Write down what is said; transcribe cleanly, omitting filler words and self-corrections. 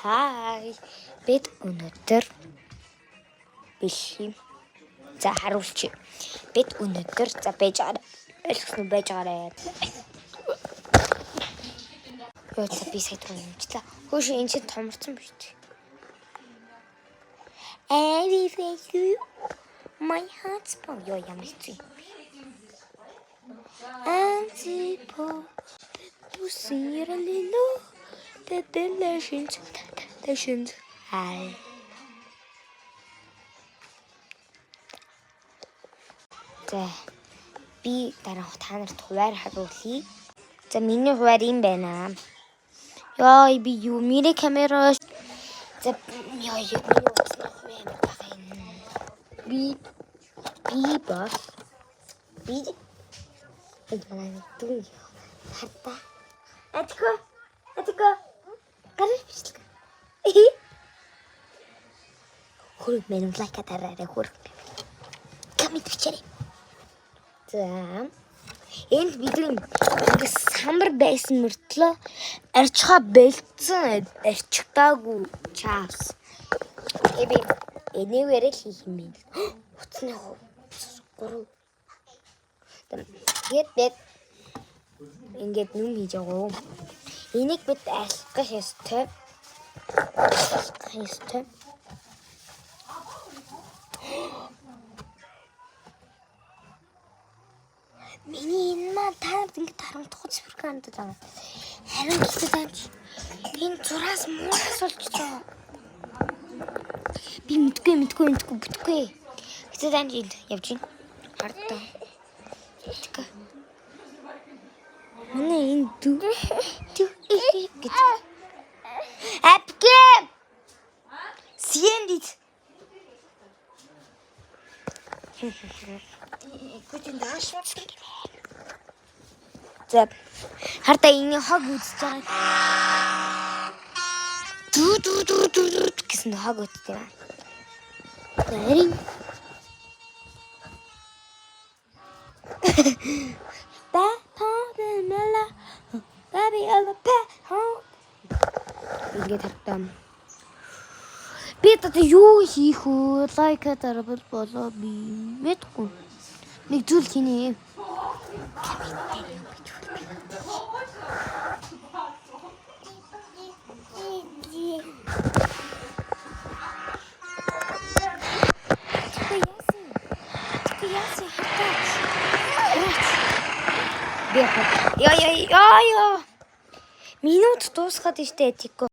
Хай. Бид өнөөдөр бэлхий. За харуулчих. Бид өнөөдөр за байж байгаарай. Ойлгосон уу байж байгаарай. Йоо за би сая түрүү юмчлаа. Хөөш энэ чинь томорцсон биш үү? Every face you my heart's pound. Йоо ямар хэцүү юм. Antipo Pusiralilo The legend legend I. За би дараа та нарт хуваар харуулъя. За миний хуваар юм байна. Йоо би юу миний камера. За ёо юу миний утасны хувь амар бага юм. Би би бас би энэ манай дүү хардаа. Атко атко гараж бичлэг. Хөрөг мэн лайк дараарай хөрөг. Коммент бичээрэй. За энд бидний ингээ самбар байсан мөртлөө арчгаа бэлдсэн арчигтаагүй чаас. Тэгээ би энэгээр л хийх юм байна. Утасны 3. Тэгээд бид ингээд нүм хийж байгаа юм. Энийг бид алхах ёстой. Алхах ёстой. Миний энэ маань та нарт ингээд харамдахгүй цэвэрхэн хандаад байгаа. Харин гэхдээ таамч энэ зураас муураас болж байгаа. Би мэдгүй мэдгүй мэдгүй бүтгүй. Гэхдээ таамч энд явж гин. Хардаа. Мэдгүй. Манай энэ дүү дүү гэж. Апгэ. Сиэндит. Гүтэн дааш. За хардаа энэ хог үзэж байгаа. Дүү дүү дүү дүү дүү гэсэн хог үздэг юм. Харин Ба па мела Baby ala па хо. Ингээд хардаа. Би одоо юу хийх вэ? Лайк дарбал болоо би мэдгүй. Нэг зүйл хийнэ. Тэгэхгүй яасан? Тэгэхгүй яасан хатаач. Хураач. Би яг. Яа яа яа яа. Минут дуусгаад штэ тэгэхгүй.